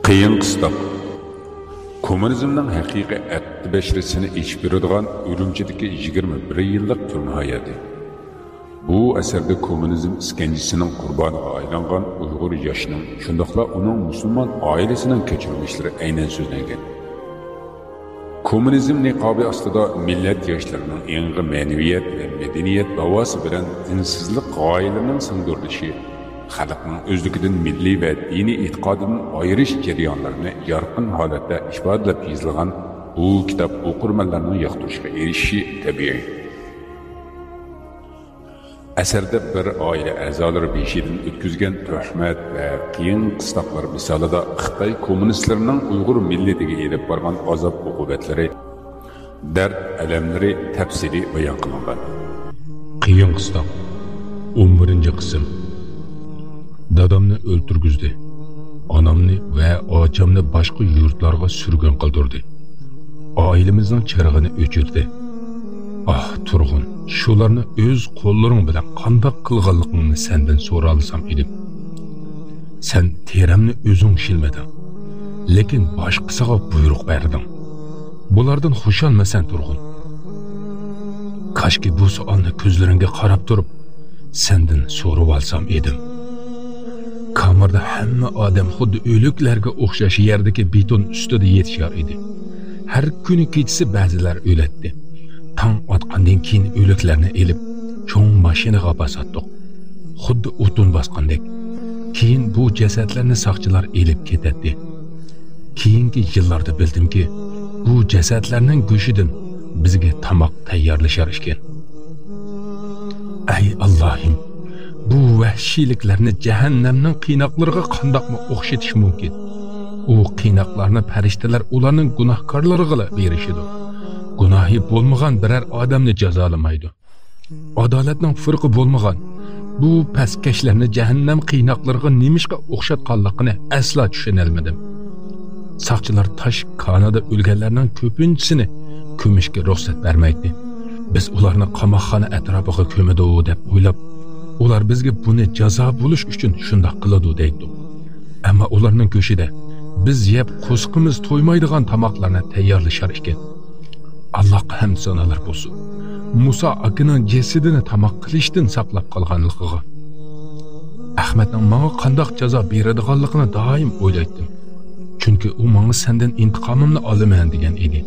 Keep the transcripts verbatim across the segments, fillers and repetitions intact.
قىيىن قىستاق. كوممۇنىزمنىڭ ھەقىقىي ئەتتە بەشىرىسىنى ئېچىپ بېرىدىغان ئۈرۈمچىدىكى يىگىرمە بىر يىللىق تۈرمە ھاياتى. بۇ ئەسەردە كوممۇنىزم ئىسكەنجىسىنىڭ قۇربانىغا ئايلانغان ئۇيغۇر ياشىنىڭ، شۇنداقلا ئۇنىڭ مۇسۇلمان ئائىلىسىنىڭ كەچۈرمىشلىرى ئەينەن سۆزلەنگەن. كوممۇنىزم نىقابى ئاستىدا مىللەت ياشلىرىنىڭ ئېڭىغا مەنىۋىيەت ۋە مەدەنىيەت داۋاسى بىلەن دىنسىزلىق غايىلىرىنىڭ سىڭدۈرۈلۈشى، خەلقنىڭ ئۆزلۈكىدىن مىللىي ۋە دىنىي ئېتىقادىدىن ئايرىش جەريانلىرىنى يارقىن ھالەتتە ئىپادىلەپ يېزىلغان بۇ كىتاب ئوقۇرمەنلەرنىڭ ياقتۇرۇشىغا ئېرىشىشى تەبىئىي. ئەسەردە بىر ئائىلە ئەزالىرى بېشىدىن ئۆتكۈزگەن تۆھمەت ۋە قىيىن قىستاقلار مىسالىدا خىتاي كوممۇنىستلىرىنىڭ ئۇيغۇر مىللىتىگە ئېلىپ بارغان ئازاب-ئوقۇبەتلىرى، دەرد-ئەلەملىرى تەپسىلىي بايان قىلىنغان. قىيىن قىستاق، ئون بىرىنچى قىسىم. دادامنى ئۆلتۈرگۈزدى. ئانامنى ۋە ئاچامنى باشقا يۇرتلارغا سۈرگۈن قىلدۇردى. ئائىلىمىزنىڭ چىرىغىنى ئۆچۈردى. ئاھ، تۇرغۇن، شۇلارنى ئۆز قوللىرىڭ بىلەن قانداق قىلغانلىقىڭنى سەندىن سورالسام ئىدىم. سەن تېرەمنى ئۆزۈڭ شىلمىدىڭ، لېكىن باشقىسىغا بۇيرۇق بەردىڭ. بۇلاردىن خۇشالمىسەن، تۇرغۇن. كاشكى بۇ سوئالنى كۆزلىرىڭگە قاراپ تۇرۇپ، سەندىن سورىۋالسام ئىدىم. كامېردا ھەممە ئادەم خۇددى ئۆلۈكلەرگە ئوخشاش يەردىكى بېتون ئۈستىدە يېتىشار ئىدى. ھەر كۈنى كېچىسى بەزىلەر ئۆلەتتى. تاڭ ئاتقاندىن كېيىن ئۆلۈكلەرنى ئېلىپ، چوڭ ماشىنىغا باساتتۇق. خۇددى ئوتۇن باسقاندەك. كېيىن بۇ جەسەتلەرنى ساقچىلار ئېلىپ كېتەتتى. كېيىنكى يىللاردا بىلدىمكى، بۇ جەسەتلەرنىڭ گۆشىدىن بىزگە تاماق تەييارلىشار ئىكەن. ئەي ئاللاھىم، بۇ ۋەھشىيلىكلەرنى جەھەننەمنىڭ قىيناقلىرىغا قانداقمۇ ئوخشىتىش مۇمكىن؟ ئۇ قىيناقلارنى پەرىشتىلەر ئۇلارنىڭ گۇناھكارلىرىغىلا بېرىشىدۇ. گۇناھى بولمىغان بىرەر ئادەمنى جازالىمايدۇ. ئادالەتنىڭ پۇرىقى بولمىغان بۇ پەسكەشلەرنى جەھەننەم قىيناقلىرىغا نېمىشقا ئوخشاتقانلىقىنى ئەسلا چۈشىنەلمىدىم. ساقچىلار تاش كانىدا ئۆلگەنلەرنىڭ كۆپىنچىسىنى كۆمۈشكە رۇخسەت بەرمەيتتى. بىز ئۇلارنى قاماقخانا ئەتراپىغا كۆمىدۇ دەپ ئويلاپ، ئۇلار بىزگە بۇنى جازا بولۇش ئۈچۈن شۇنداق قىلىدۇ دەيتتۇق. ئەمما ئۇلارنىڭ كۆشىدە بىز يەپ قورسىقىمىز تويمايدىغان تاماقلارنى تەييارلىشار ئىكەن. ئاللاھقا ھەمد سانالار بولسۇن، مۇسا ئاكىنىڭ جەسىتىنى تاماق قىلىشتىن ساقلاپ قالغانلىقىغا. ئەخمەتنىڭ ماڭا قانداق جازا بېرىدىغانلىقىنى دائىم ئويلايتتىم. چۈنكى ئۇ ماڭا سەندىن ئىنتىقامىمنى ئالىمەن دېگەن ئىدى.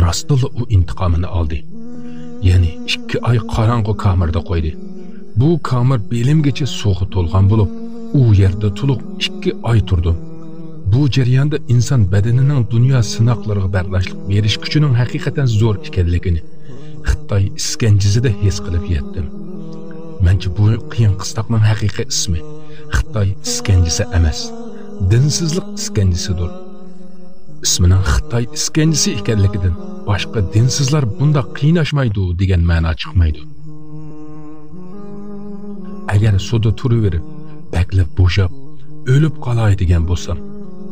راستتىنلا ئۇ ئىنتىقامىنى ئالدى. يەنى ئىككى ئاي قاراڭغۇ كامېردا قويدى. بۇ كامېر بېلىمگىچە سۇغا تولغان بولۇپ، ئۇ يەردە تولۇق ئىككى ئاي تۇردۇم. بۇ جەرياندا ئىنسان بەدىنىنىڭ دۇنيا سىناقلىرىغا بەرداشلىق بېرىش كۈچىنىڭ ھەقىقەتەن زور ئىكەنلىكىنى خىتاي ئىسكەنجىسىدە ھېس قىلىپ يەتتىم. مەنچە بۇ قىيىن قىستاقنىڭ ھەقىقىي ئىسمى خىتاي ئىسكەنجىسى ئەمەس، دىنسىزلىق ئىسكەنجىسىدۇر. ئىسمىنىڭ خىتاي ئىسكەنجىسى ئىكەنلىكىدىن باشقا دىنسىزلار بۇنداق قىيناشمايدۇ دېگەن مەنا چىقمايدۇ. ئەگەر سۇدا تۇرۇۋېرىپ، بەكلا بوشاپ، ئۆلۈپ قالاي دېگەن بولسام،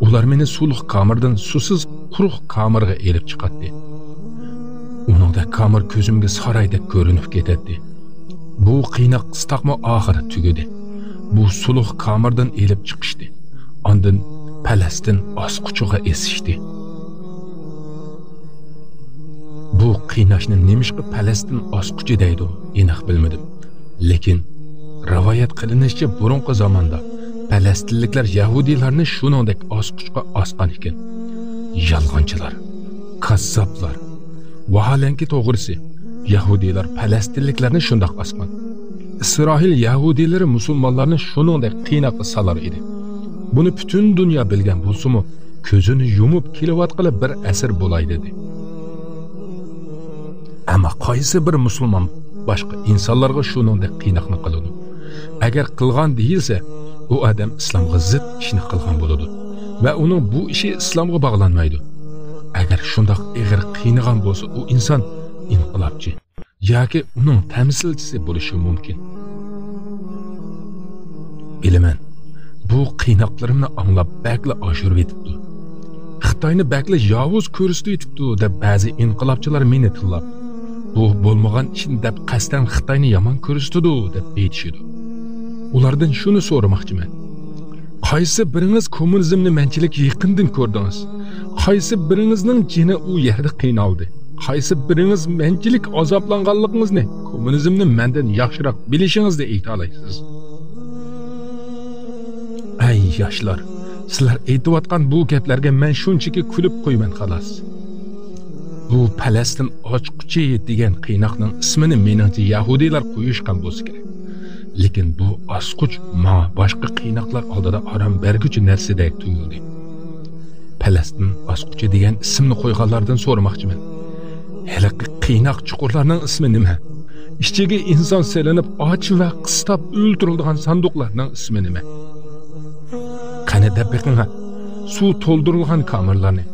ئۇلار مېنى سۇلۇق كامېردىن سۇسىز قۇرۇق كامېرغا ئېلىپ چىقاتتى. ئۇنىڭدەك كامېر كۆزۈمگە سارايدەك كۆرۈنۈپ كېتەتتى. بۇ قىيناق قىستاقمۇ ئاخىرى تۈگىدى. بۇ سۇلۇق كامېردىن ئېلىپ چىقىشتى. ئاندىن پەلەستىن ئاسقۇچىغا ئېسىشتى. بۇ قىيناشنى نېمىشقا پەلەستىن ئاسقۇچى دەيدۇ، ئېنىق بىلمىدىم. لېكىن، رىۋايەت قىلىنىشىچە، بۇرۇنقى زاماندا پەلەستىنلىكلەر يەھۇدىيلارنى شۇنىڭدەك ئاسقۇچقا ئاسقان ئىكەن. يالغانچىلار، كاززاپلار. ۋاھالەنكى توغرىسى، يەھۇدىيلار پەلەستىنلىكلەرنى شۇنداق ئاسقان. ئىسرائىل يەھۇدىيلىرى مۇسۇلمانلارنى شۇنىڭدەك قىيناققا سالار ئىدى. بۇنى پۈتۈن دۇنيا بىلگەن بولسىمۇ، كۆزىنى يۇمۇپ كېلىۋاتقىلى بىر ئەسىر بولاي دېدى. ئەمما قايسى بىر مۇسۇلمان باشقا ئىنسانلارغا شۇنىڭدەك قىيناقنى قىلىدۇ؟ ئەگەر قىلغان دېيىلسە، ئۇ ئادەم ئىسلامغا زىت ئىشنى قىلغان بولىدۇ ۋە ئۇنىڭ بۇ ئىشى ئىسلامغا باغلانمايدۇ. ئەگەر شۇنداق ئېغىر قىينىغان بولسا، ئۇ ئىنسان ئىنقىلابچى ياكى ئۇنىڭ تەمسىلچىسى بولۇشى مۇمكىن. بىلىمەن، بۇ قىيناقلىرىمنى ئاڭلاپ بەكلا ئاشۇرۇۋېتىپتۇ. خىتاينى بەكلا ياۋۇز كۆرسىتىۋېتىپتۇ دەپ بەزى ئىنقىلابچىلار مېنى تىللاپ، بۇ بولمىغان ئىشنى دەپ قەستەن خىتاينى يامان كۆرسىتىدۇ دەپ ئېيتىشىدۇ. ئۇلاردىن شۇنى سورىماقچىمەن. قايسى بىرىڭىز كوممۇنىزمنى مەنچىلىك يېقىندىن كۆردىڭىز؟ قايسى بىرىڭىزنىڭ جېنى ئۇ يەردە قىينالدى؟ قايسى بىرىڭىز مەنچىلىك ئازابلانغانلىقىڭىزنى كوممۇنىزمنى مەندىن ياخشىراق بىلىشىڭىزنى ئېيتالايسىز؟ ئەي ياشلار، سىلەر ئېيتىۋاتقان بۇ گەپلەرگە مەن شۇنچىكى كۈلۈپ قويىمەن خالاس. بۇ پەلەستىن ئاچقۇچى دېگەن قىيناقنىڭ ئىسمىنى مېنىڭچە يەھۇدىيلار قويۇشقان بولسا كېرەك. لېكىن بۇ ئاسقۇچ ماڭا باشقا قىيناقلار ئالدىدا ئارام بەرگۈچى نەرسىدەك تۇيۇلدى. پەلەستىن ئاسقۇچى دېگەن ئىسىمنى قويغانلاردىن سورىماقچىمەن. ھېلىقى قىيناق چۇقۇرلارنىڭ ئىسمى نېمە؟ ئىچىگە ئىنسان سېلىنىپ، ئاچ ۋە قىستاپ ئۆلتۈرۈلىدىغان ساندۇقلارنىڭ ئىسمى نېمە؟ قېنى دەپ بېقىڭا، سۇ تولدۇرۇلغان كامېرلارنى،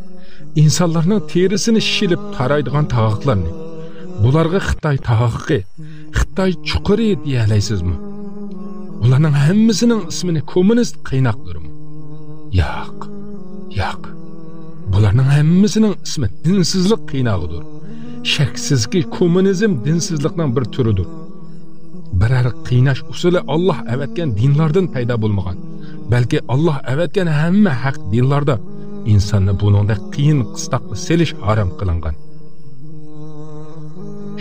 ئىنسانلارنىڭ تېرىسىنى شىلىپ تارايدىغان تاغاقلارنى، بۇلارغا خىتاي تاغىقى، خىتاي چۇقۇرى دېيەلەيسىزمۇ؟ بۇلارنىڭ ھەممىسىنىڭ ئىسمىنى كوممۇنىست قىيناقلىرىمۇ؟ ياق، ياق. بۇلارنىڭ ھەممىسىنىڭ ئىسمى دىنسىزلىق قىيناغىدۇر. شەكسىزكى، كوممۇنىزم دىنسىزلىقنىڭ بىر تۈرىدۇر. بىرەر قىيناش ئۇسۇلى ئاللاھ ئەۋەتكەن دىنلاردىن پەيدا بولمىغان، بەلكى ئاللاھ ئەۋەتكەن ھەممە ھەق دىنلاردا ئىنساننى بۇنىڭدەك قىيىن قىستاققا سېلىش ھارام قىلىنغان.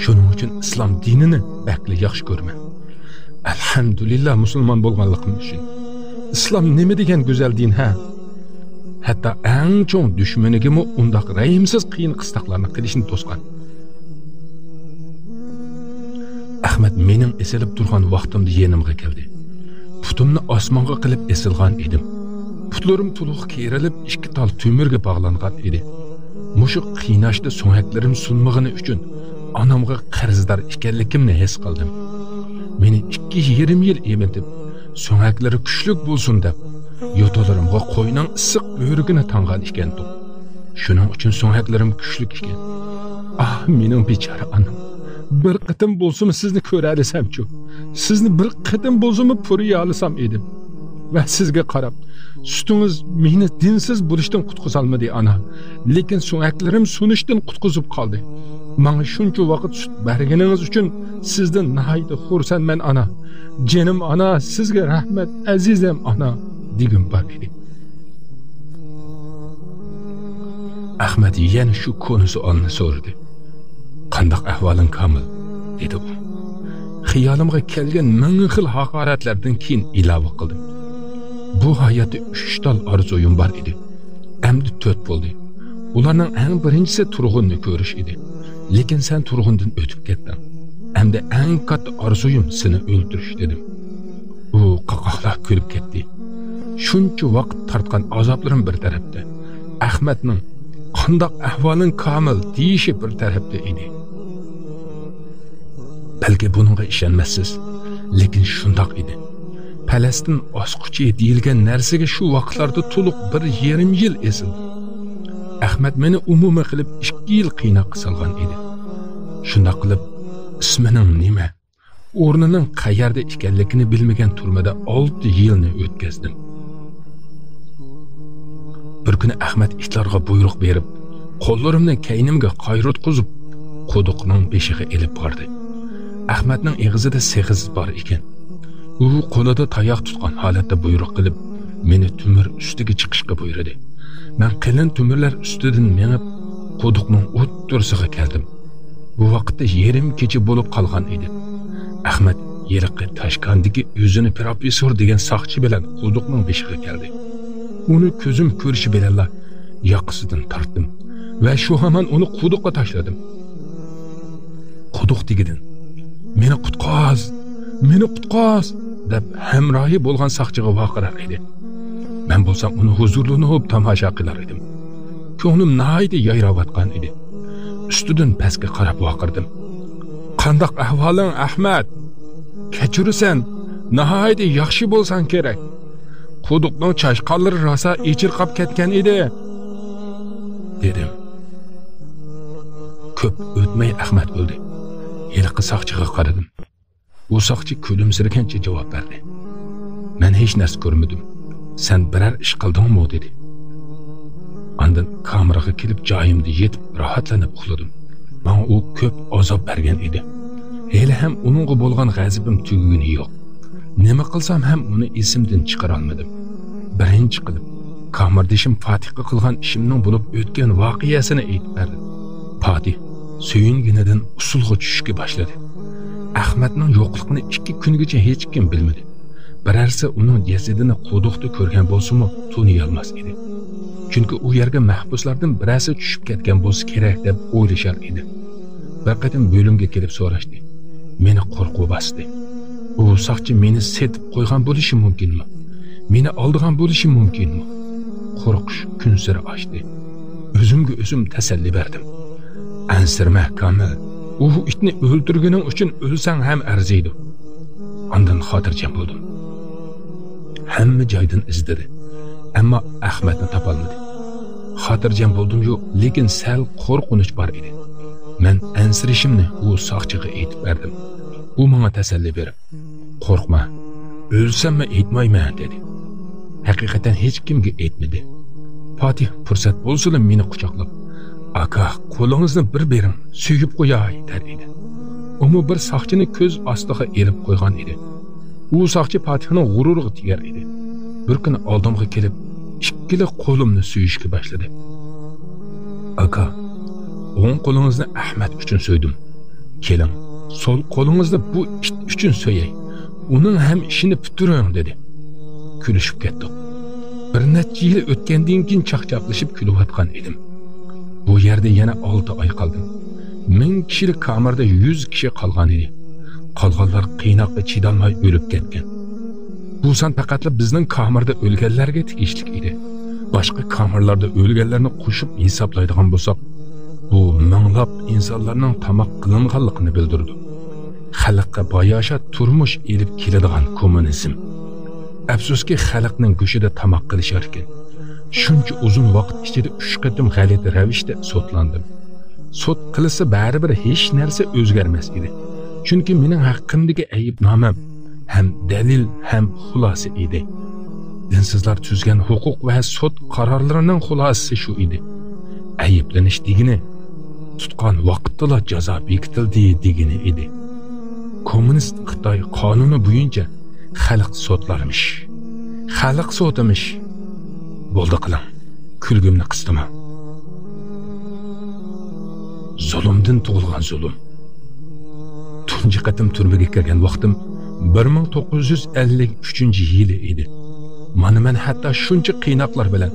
شۇنىڭ ئۈچۈن ئىسلام دىنىنى بەكلا ياخشى كۆرىمەن. ئەلھەمدۇلىللا مۇسۇلمان بولغانلىقىم ئۈچۈن. ئىسلام نېمە دېگەن گۈزەل دىن ھە؟ ھەتتا ئەڭ چوڭ دۈشمىنىگىمۇ ئۇنداق رەھىمسىز قىيىن قىستاقلارنى قىلىشنى توسقان. ئەخمەت مېنىڭ ئېسىلىپ تۇرغان ۋاقتىمدا يېنىمغا كەلدى. پۇتۇمنى ئاسمانغا قىلىپ ئېسىلغان ئىدىم. پۇتلىرىم تولۇق كېرىلىپ، ئىككى تال تۆمۈرگە باغلانغان ئىدى. مۇشۇ قىيناشتا سۆڭەكلىرىم سۇنمىغىنى ئۈچۈن ئانامغا قەرزدار ئىكەنلىكىمنى ھېس قىلدىم. مېنى ئىككى يېرىم يىل ئېمىتىپ، سۆڭەكلىرى كۈچلۈك بولسۇن دەپ، يوتىلىرىمغا قوينىڭ ئىسسىق بۆرىكىنى تاڭغان ئىكەنتۇق. شۇنىڭ ئۈچۈن سۆڭەكلىرىم كۈچلۈك ئىكەن. ئاھ، مېنىڭ بىچارە ئانام! بىر قېتىم بولسىمۇ سىزنى كۆرەلىسەمچۇ؟ سىزنى بىر قېتىم بولسىمۇ پۇرىيالىسام ئىدىم. ۋە سىزگە قاراپ، سۈتىڭىز مېنى دىنسىز بولۇشتىن قۇتقۇزالمىدى، ئانا. لېكىن سۆڭەكلىرىم سۇنۇشتىن قۇتقۇزۇپ قالدى. ماڭا شۇنچە ۋاقىت سۈت بەرگىنىڭىز ئۈچۈن سىزدىن ناھايىتى خۇرسەنمەن، ئانا. جېنىم ئانا، سىزگە رەھمەت، ئەزىزەم ئانا، دېگۈم بار ئىدى. ئەخمەت يەنە شۇ كونا سوئالنى سورىدى. «قانداق ئەھۋالىڭ، كامىل؟» دېدى ئۇ. خىيالىمغا كەلگەن مىڭ خىل ھاقارەتلەردىن كېيىن ئىلاۋە قىلدىم: «بۇ ھاياتتا ئۈچ تال ئارزۇيۇم بار ئىدى. ئەمدى تۆت بولدى. ئۇلارنىڭ ئەڭ بىرىنچىسى تۇرغۇننى كۆرۈش ئىدى. لېكىن سەن تۇرغۇندىن ئۆتۈپ كەتتىڭ. ئەمدى ئەڭ كاتتا ئارزۇيۇم سېنى ئۆلتۈرۈش» دېدىم. ئۇ قاقاقلاپ كۈلۈپ كەتتى. شۇنچە ۋاقىت تارتقان ئازابلىرىم بىر تەرەپتە، ئەخمەتنىڭ «قانداق ئەھۋالىڭ، كامىل؟» دېيىشى بىر تەرەپتە ئىدى. بەلكى بۇنىڭغا ئىشەنمەسسىز، لېكىن شۇنداق ئىدى. پەلەستىن ئاسقۇچى دېيىلگەن نەرسىگە شۇ ۋاقىتلاردا تولۇق بىر يېرىم يىل ئېسىلدىم. ئەخمەت مېنى ئومۇمىي قىلىپ ئىككى يىل قىيناققا سالغان ئىدى. شۇنداق قىلىپ، ئىسمىنىڭ نېمە، ئورنىنىڭ قەيەردە ئىكەنلىكىنى بىلمىگەن تۈرمىدە ئالتە يىلنى ئۆتكەزدىم. بىر كۈنى ئەخمەت ئىتلارغا بۇيرۇق بېرىپ، قوللىرىمنى كەينىمگە قايرىتقۇزۇپ، قۇدۇقنىڭ بېشىغا ئېلىپ باردى. ئەخمەتنىڭ ئېغىزىدا سېغىز بار ئىكەن. ئۇ قولىدا تاياق تۇتقان ھالەتتە بۇيرۇق قىلىپ، مېنى تۆمۈر ئۈستىگە چىقىشقا بۇيرۇدى. مەن قېلىن تۆمۈرلەر ئۈستىدىن مېڭىپ، قۇدۇقنىڭ ئوتتۇرىسىغا كەلدىم. بۇ ۋاقىتتا يېرىم كېچە بولۇپ قالغان ئىدى. ئەخمەت ھېلىقى تاشكەنتتىكى ئۆزىنى پروفېسسور دېگەن ساقچى بىلەن قۇدۇقنىڭ بېشىغا كەلدى. ئۇنى كۆزۈم كۆرۈشى بىلەنلا ياقىسىدىن تارتتىم ۋە شۇ ھامان ئۇنى قۇدۇققا تاشلىدىم. قۇدۇق تېگىدىن، «مېنى قۇتقاز! مېنى قۇتقاز!» دەپ ھەمراھى بولغان ساقچىغا ۋارقىرار ئىدى. مەن بولسام ئۇنى ھۇزۇرلىنىپ تاماشا قىلار ئىدىم. كۆڭلۈم ناھايىتى يايراۋاتقان ئىدى. ئۈستىدىن پەسكە قاراپ ۋارقىرىدىم: «قانداق ئەھۋالىڭ، ئەخمەت؟ كەچۈرىسەن، ناھايىتى ياخشى بولساڭ كېرەك. قۇدۇقنىڭ چاشقانلىرى راسا ئېچىرقاپ كەتكەن ئىدى» دېدىم. كۆپ ئۆتمەي ئەخمەت ئۆلدى. ھېلىقى ساقچىغا قارىدىم. ئۇ ساقچى كۈلۈمسىرىگەنچە جاۋاب بەردى: «مەن ھېچ نەرسە كۆرمىدىم. سەن بىرەر ئىش قىلدىڭمۇ؟» دېدى. ئاندىن كامېرغا كېلىپ، جايىمدا يېتىپ، راھەتلىنىپ ئۇخلىدىم. ماڭا ئۇ كۆپ ئازاب بەرگەن ئىدى. ھېلىھەم ئۇنىڭغا بولغان غەزىپىم تۈگىگىنى يوق. نېمە قىلسام ھەم ئۇنى ئېسىمدىن چىقىرالمىدىم. بىرىنچى قىلىپ، كامېردىشىم پاتىھقا قىلغان ئىشىمنىڭ بولۇپ ئۆتكەن ۋەقەسىنى ئېيتىپ بەردىم. پاتىھ سۆيۈنگىنىدىن ئۇسسۇلغا چۈشۈشكە باشلىدى. ئەخمەتنىڭ يوقلۇقىنى ئىككى كۈنگىچە ھېچكىم بىلمىدى. بىرەرسى ئۇنىڭ جەسىتىنى قۇدۇقتا كۆرگەن بولسىمۇ، تونۇيالماس ئىدى. چۈنكى ئۇ يەرگە مەھبۇسلاردىن بىرەرسى چۈشۈپ كەتكەن بولسا كېرەك دەپ ئويلىشار ئىدى. بىر قېتىم بۆلۈمگە كېلىپ سوراشتى. مېنى قورقۇۋ باستى. ئۇ ساقچى مېنى سېتىپ قويغان بولۇشى مۇمكىنمۇ؟ مېنى ئالدىغان بولۇشى مۇمكىنمۇ؟ قورقۇش كۈنسېرى ئاشتى. ئۆزۈمگە ئۆزۈم تەسەللى بەردىم. ئەنسىرىمە، كامىل. ئۇ ئىتنى ئۆلتۈرگىنىڭ ئۈچۈن ئۆلسەڭ ھەم ئەرزىيدۇ. ئاندىن خاتىرجەم بولدۇم. ھەممە جايدىن ئىزدىدى. ئەمما ئەخمەتنى تاپالمىدى. خاتىرجەم بولدۇميۇ، لېكىن سەل قورقۇنچ بار ئىدى. مەن ئەنسىرىشىمنى ئۇ ساقچىغا ئېيتىپ بەردىم. ئۇ ماڭا تەسەللى بېرىپ، «قورقما، ئۆلسەممۇ ئېيتمايمەن» دېدى. ھەقىقەتەن ھېچكىمگە ئېيتمىدى. پاتىھ پۇرسەت بولسىلا مېنى قۇچاقلاپ، «ئاكا، قولىڭىزنى بىر بېرىڭ، سۆيۈپ قوياي» دەر ئىدى. ئۇمۇ بىر ساقچىنى كۆز ئاستىغا ئېلىپ قويغان ئىدى. ئۇ ساقچى پاتىھنىڭ غۇرۇرىغا تېگەر ئىدى. بىر كۈنى ئالدىمغا كېلىپ، ئىككىلا قولۇمنى سۆيۈشكە باشلىدى. «ئاكا، ئوڭ قولىڭىزنى ئەخمەت ئۈچۈن سۆيدۈم. كېلىڭ، سول قولىڭىزنى بۇ ئىت ئۈچۈن سۆيەي. ئۇنىڭ ھەم ئىشىنى پۈتتۈرۈڭ» دېدى. كۈلۈشۈپ كەتتۇق. بىر نەچچە يىل ئۆتكەندىن كېيىن چاقچاقلىشىپ كۈلۈۋاتقان ئىدىم. بۇ يەردە يەنە ئالتە ئاي قالدىم. مىڭ كىشىلىك كامېردا يۈز كىشى قالغان ئىدى. قالغانلار قىيناققا چىدالماي ئۆلۈپ كەتكەن. بۇ سان پەقەتلا بىزنىڭ كامېردا ئۆلگەنلەرگە تېگىشلىك ئىدى. باشقا كامېرلاردا ئۆلگەنلەرنى قوشۇپ ھېسابلايدىغان بولساق، بۇ مىڭلاپ ئىنسانلارنىڭ تاماق قىلىنغانلىقىنى بىلدۈرىدۇ. خەلققە باياشات تۇرمۇش ئېلىپ كېلىدىغان كوممۇنىزم. ئەپسۇسكى، خەلقنىڭ گۆشىدە تاماق قىلىشاركەن. شۇنچە ئۇزۇن ۋاقىت ئىچىدە ئۈچ قېتىم غەلىتە رەۋىشتە سوتلاندىم. سوت قىلسا بەرىبىر ھېچ نەرسە ئۆزگەرمەس ئىدى. چۈنكى مېنىڭ ھەققىمدىكى ئەيىبنامەم ھەم دەلىل ھەم خۇلاسە ئىدى. دىنسىزلار تۈزگەن ھوقۇق ۋە سوت قارارلىرىنىڭ خۇلاسىسى شۇ ئىدى. ئەيىبلىنىش دېگىنى، تۇتقان ۋاقىتتىلا جازا بېكىتىلدى دېگىنى ئىدى. كوممۇنىست خىتاي قانۇنى بويىچە خەلق سوتلارمىش. خەلق سوتىمىش. بولدى قىلىڭ، كۈلگۈمنى قىستىماڭ. زۇلۇمدىن تۇغۇلغان زۇلۇم. تۇنجى قېتىم تۈرمىگە كىرگەن ۋاقتىم بىر مىڭ توققۇز يۈز ئەللىك ئۈچىنچى يىلى ئىدى. مانا مەن ھەتتا شۇنچە قىيناقلار بىلەن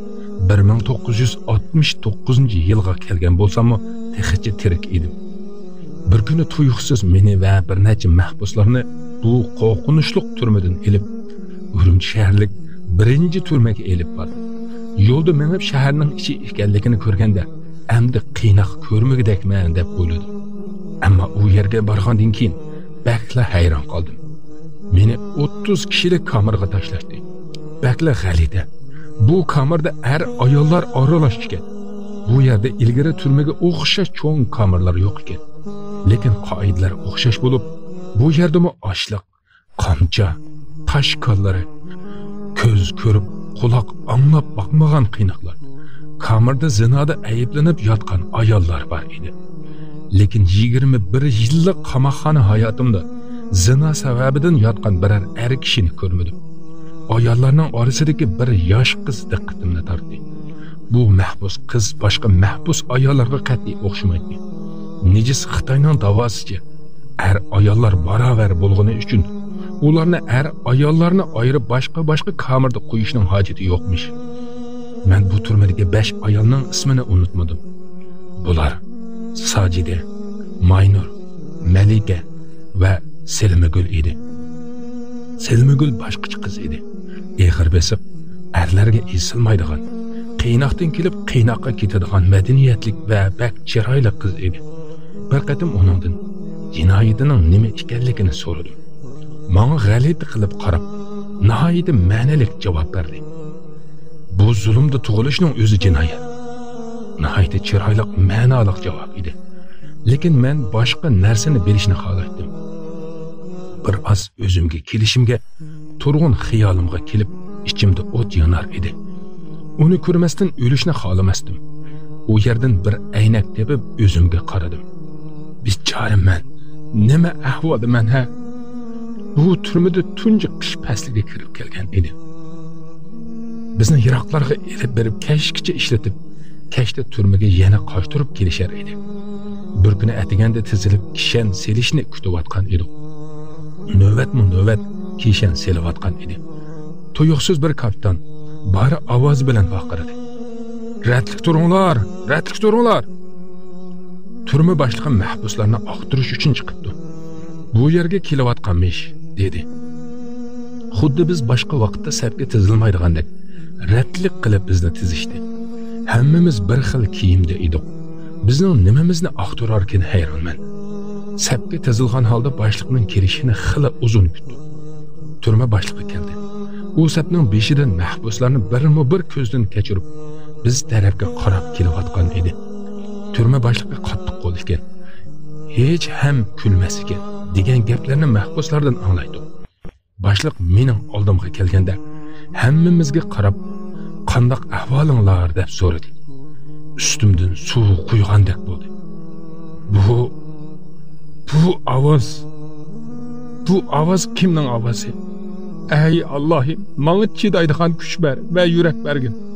بىر مىڭ توققۇز يۈز ئاتمىش توققۇزىنچى يىلغا كەلگەن بولساممۇ، تېخىچە تىرىك ئىدىم. بىر كۈنى تۇيۇقسىز مېنى ۋە بىر نەچچە مەھبۇسلارنى بۇ قورقۇنچلۇق تۈرمىدىن ئېلىپ، ئۈرۈمچى شەھەرلىك بىرىنچى تۈرمىگە ئېلىپ باردى. يولدا مېڭىپ شەھەرنىڭ ئىچى ئىكەنلىكىنى كۆرگەندە، ئەمدى قىيناق كۆرمىگۈدەكمەن دەپ ئويلىدىم. ئەمما ئۇ يەرگە بارغاندىن كېيىن بەكلا ھەيران قالدىم. مېنى ئوتتۇز كىشىلىك كامېرغا تاشلاشتى. بەكلا غەلىتە. بۇ كامېردا ئەر-ئاياللار ئارىلاش ئىكەن. بۇ يەردە ئىلگىرى تۈرمىگە ئوخشاش چوڭ كامېرلار يوق ئىكەن. لېكىن قائىدىلەر ئوخشاش بولۇپ، بۇ يەردىمۇ ئاچلىق، قامچا، تاش كاللىرى، كۆز كۆرۈپ، قۇلاق ئاڭلاپ باقمىغان قىيناقلار، كامېردا زىنادا ئەيىبلىنىپ ياتقان ئاياللار بار ئىدى. لېكىن يىگىرمە بىر يىللىق قاماقخانا ھاياتىمدا زىنا سەۋەبىدىن ياتقان بىرەر ئەر كىشىنى كۆرمىدىم. ئاياللارنىڭ ئارىسىدىكى بىر ياش قىز دىققىتىمنى تارتتى. بۇ مەھبۇس قىز باشقا مەھبۇس ئاياللارغا قەتئىي ئوخشىمايتتى. نىجىس خىتاينىڭ داۋاسىچە، ئەر-ئاياللار باراۋەر بولغىنى ئۈچۈن، ئۇلارنى ئەر-ئاياللارنى ئايرىپ باشقا-باشقا كامېردا قويۇشنىڭ ھاجىتى يوقمىش. مەن بۇ تۈرمىدىكى بەش ئايالنىڭ ئىسمىنى ئۇنتۇمىدىم. بۇلار ساجىدە، ماينۇر، مەلىكە ۋە سېلمىگۈل ئىدى. سېلمىگۈل باشقىچە قىز ئىدى. ئېغىر بېسىق، ئەرلەرگە ئېسىلمايدىغان، قىيناقتىن كېلىپ قىيناققا كېتىدىغان مەدەنىيەتلىك ۋە بەك چىرايلىق قىز ئىدى. بىر قېتىم ئۇنىڭدىن جىنايىتىنىڭ نېمە ئىكەنلىكىنى سورىدىم. ماڭا غەلىتە قىلىپ قاراپ، ناھايىتى مەنىلىك جاۋاب بەردى. بۇ زۇلۇمدا تۇغۇلۇشنىڭ ئۆزى جىنايەت. ناھايىتى چىرايلىق، مەنالىق جاۋاب ئىدى. لېكىن مەن باشقا نەرسىنى بىلىشنى خالايتتىم. بىر ئاز ئۆزۈمگە كېلىشىمگە، تۇرغۇن خىيالىمغا كېلىپ، ئىچىمدە ئوت يانار ئىدى. ئۇنى كۆرمەستىن ئۆلۈشنى خالىماستىم. ئۇ يەردىن بىر ئەينەك تېپىپ، ئۆزۈمگە قارىدىم. بىچارە مەن، نېمە ئەھۋالدا مەن، ھە؟ بۇ تۈرمىدە تۇنجى قىش پەسلىگە كىرىپ كەلگەن ئىدىم. بىزنى يىراقلارغا ئېلىپ بېرىپ، كەچكىچە ئىشلىتىپ، كەچتە تۈرمىگە يەنە قايتۇرۇپ كېلىشەر ئىدى. بىر كۈنى ئەتىگەندە تىزىلىپ كىشەن سېلىشنى كۈتۈۋاتقان ئىدۇق. نۆۋەتمۇ نۆۋەت كىشەن سېلىۋاتقان ئىدى. تۇيۇقسىز بىر كاپىتان بار ئاۋازى بىلەن ۋارقىرىدى: «رەتلىك تۇرۇڭلار! رەتلىك تۇرۇڭلار!» تۈرمە باشلىقى مەھبۇسلارنى ئاختۇرۇش ئۈچۈن چىقىپتۇ. «بۇ يەرگە كېلىۋاتقانمىش» دېدى. خۇددى بىز باشقا ۋاقىتتا سەپكە تىزىلمايدىغاندەك، رەتلىك قىلىپ بىزنى تىزىشتى. ھەممىمىز بىر خىل كىيىمدە ئىدۇق. بىزنىڭ نېمىمىزنى ئاختۇراركىن ھەيرانمەن. سەپكە تىزىلغان ھالدا باشلىقنىڭ كېلىشىنى خېلى ئۇزۇن كۈتتۇق. تۈرمە باشلىقى كەلدى. ئۇ سەپنىڭ بېشىدىن مەھبۇسلارنى بىرمۇ بىر كۆزدىن كەچۈرۈپ، بىز تەرەپكە قاراپ كېلىۋاتقان ئىدى. تۈرمە باشلىقى قاتتىق قول ئىكەن، ھېچ ھەم كۈلمەس ئىكەن، دېگەن گەپلەرنى مەھبۇسلاردىن ئاڭلايتتۇق. باشلىق مېنىڭ ئالدىمغا كەلگەندە، ھەممىمىزگە قاراپ، «قانداق ئەھۋالىڭلار؟» دەپ سورىدى. ئۈستۈمدىن سۇ قۇيغاندەك بولدى. «بۇ، بۇ ئاۋاز، بۇ ئاۋاز كىمنىڭ ئاۋازى؟ ئەي ئاللاھىم، ماڭا چىدايدىغان كۈچ بەر ۋە يۈرەك بەرگىن.»